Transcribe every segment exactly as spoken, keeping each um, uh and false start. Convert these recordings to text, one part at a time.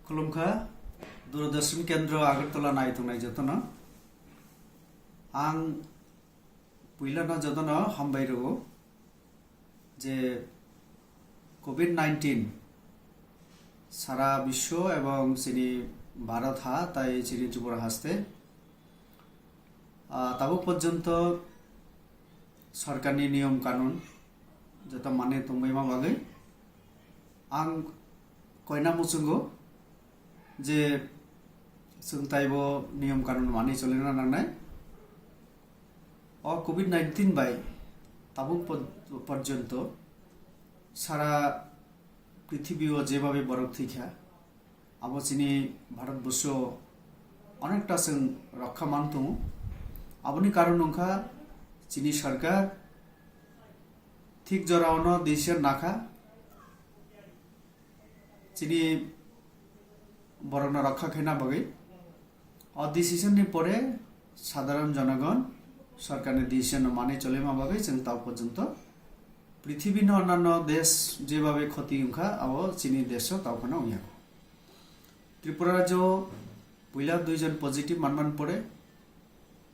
Khulumkha, Doordarshan Kendra Agartala naitongnai jotono. Ang puilano jotono hambai rwo je covid nineteen sara biswo ebong chini Bharat ha tai chini Tripura haste, ah, tabuk porjonto sorkarni niyom kanun joto mane tongbaima bagwi ang koina muchungo je chwng taibo niyom kanun mani cholina nangnai. O covid nineteen bai tabuk por-, porjonto sara prithibi o jebabe borok thwikha, abo chini Bharat Borsho onekta chwng rokha man tongo. Aboni karon wngkha chini sarkar thik jora ono decision nakha chini borokno rokha khaina bagwi. O decision ni pore sadharon jonogon sorkarni decision no mani cholima bagwi chwng tabuk porjonto prithibi no onnanno desh jebabe khoti wngkha abo chini desh o tabuk phano wngya. Tripura rajyo puila duijon positive manman pore,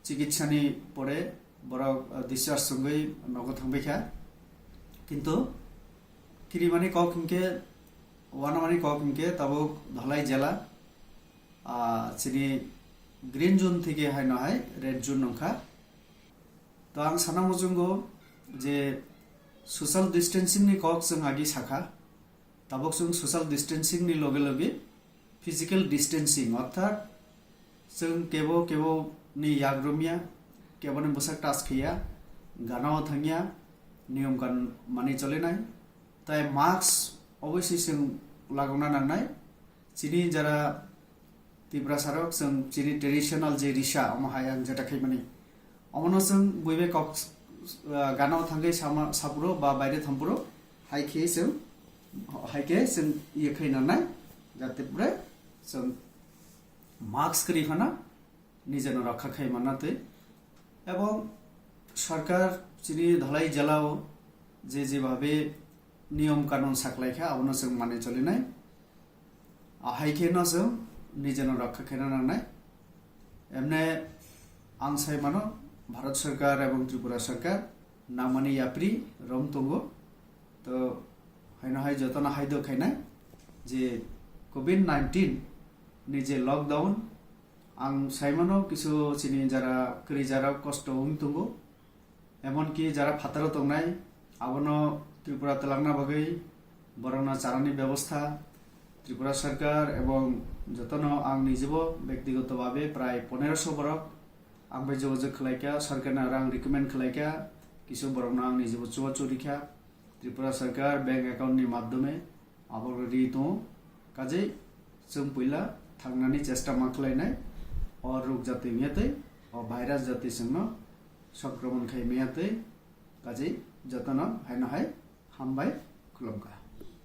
chikitsani pore borok, ah, discharge wngwi nogo thangbaikha. Kintu kirimani kok hinkhe, wanamani kok hinkhe tabuk Dhalai jela, ah, chini green zone theke haino hai red zone wngkha. To ang sana muchungo je social distancing ni kok chwng agi sakha, tabuk chwng social distancing ni loge loge physical distancing, orthat chwng kebo kebo ni yak romya, kebo ni bwsak touch khiya, gana o thangya, niyom kanun mani cholinai, tai mask obviously chwng lagokna nangnai. Chini jara Tiprasa rok chwng chini traditional je risa omo hai ang jeta khaimani. Omono chwng buibai kok, ah, gana o thangwi sama, sapuro ba baire thampuro hai khe chwng, hai khe chwng iye khai nangnai, jate pore chwng mask kwrwi phano nijeno rokha khai manna twi. Ebong sarkar chini Dhalai jela o je je bhabe niyom kanun saklaikha abono chwng mani cholinai. Ahai khe no chwng nijeno rokha khaina nangnai. Emne ang sai mano Bharat sarkar ebong Tripura sarkar nangmani yapri rom tongo. To haino hai jotono hai do khainai je covid nineteen ni je lockdown, ang sai mano kisu chini jara kwrwi jara kosto wng tongo. Emonki jara phataro tongnai, abono Tripura twlangna bagwi borokno charani bebostha, Tripura sarkar ebong jotono ang nijebo bektigoto babe prai poneroso borok ang bai jogajog khlaikha, sarkarno rang recommend khlaikha, kisu borokno ang nijebo chubachu rikha, Tripura sarkar bank account ni madhyome abo ri tongo. Kajei chwng puila thangnani chesta ma khlainai, o rog jati wngya tei, o virus jati chwngno songkromon khai maya tei, kajei jotono haino hai hambai khulumkha.